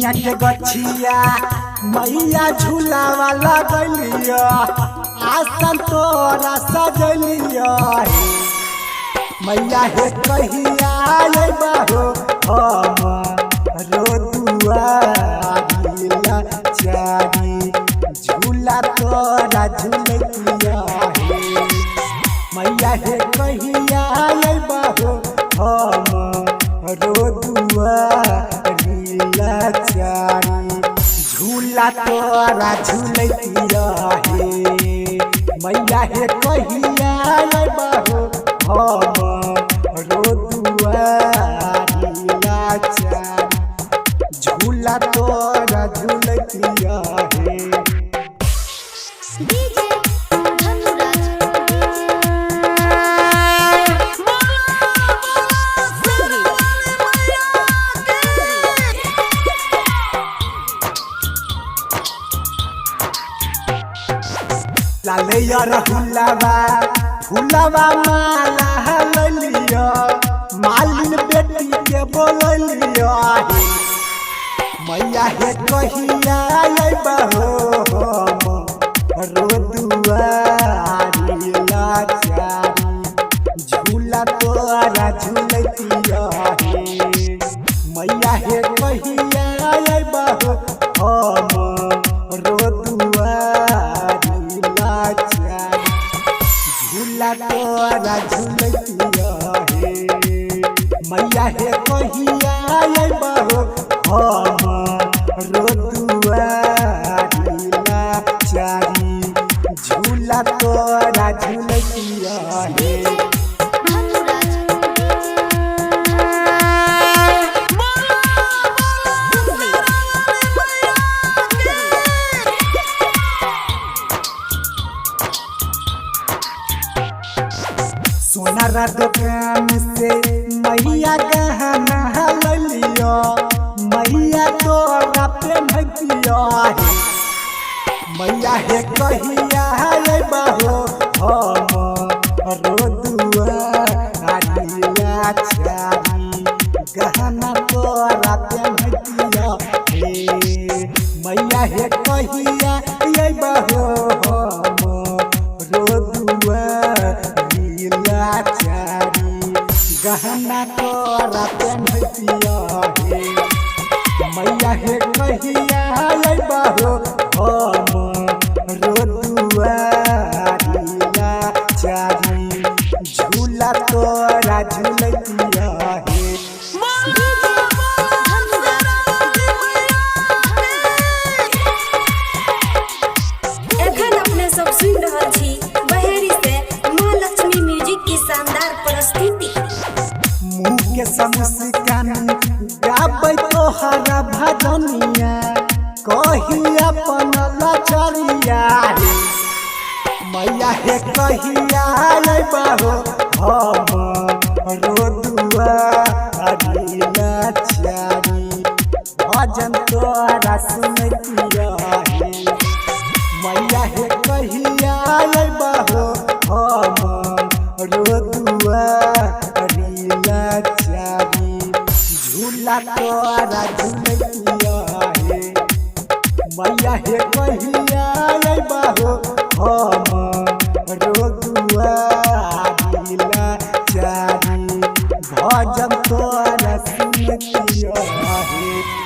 निमिया के गछिया मैया झूलावा लगलिया आसन तोरा सजलिया हे। मैया हे कहिया अइबहो हमरो दुआरी लाचारी झूला तोरा झूलतिया हे। मैया हे कहिया अइबहो हमरो दुआरी लाचारी झूला तोरा झूलतिया हे। मैया हे कहिया अइबहो हमरो दुआरी लाचारी झूला तोरा झूलतिया हे। डीजे धनुराज लाले यार हुलावा हुलावा माला ललिया मालिन बेटी के बोललिया हे। मैया हे कहिया अइबहो हमरो दुआरी लाचारी झूला तोरा झूलतिया हे। मैया हे कहिया अइबहो हमरो दुआरी लाचारी झूला तोरा झूलतिया हे। मैया हे कहिया अइबहो हमरो दुआरी लाचारी झूला तोरा झूलतिया हे। धनुराज सोनारा दुकान से मैया गहना ललियो मैया तोरा पेन्हतिया हे। मैया हे कहिया अइबहो हमरो दुआरी लाचारी गहना तोरा पेन्हतिया हे। मैया हे कहिया अइबहो हमरो दुआरी लाचारी गहना तोरा पेन्हतिया हे। मैया हे कहिया अइबहो हमरो दुआरी लाचारी झूला तोरा झूलतिया हे। एखन अपने सब सुनि रहल छी बहेरी से माँ लक्ष्मी म्यूजिक की शानदार प्रस्तुति। मुँह के मुस्कान गाबै तोहरा भजनिया कही अपन लचरिया हे। मैया हे कहिया अइबहो हमरो दुआरी लाचारी भजन तोरा सुनतिया हे। मैया हे कहिया अइबहो हमरो दुआरी लाचारी झूला तोरा झूलतिया हे। मैया हे कहिया अइबहो हमरो दुआरी लाचारी भजन तोरा सुनतिया हे।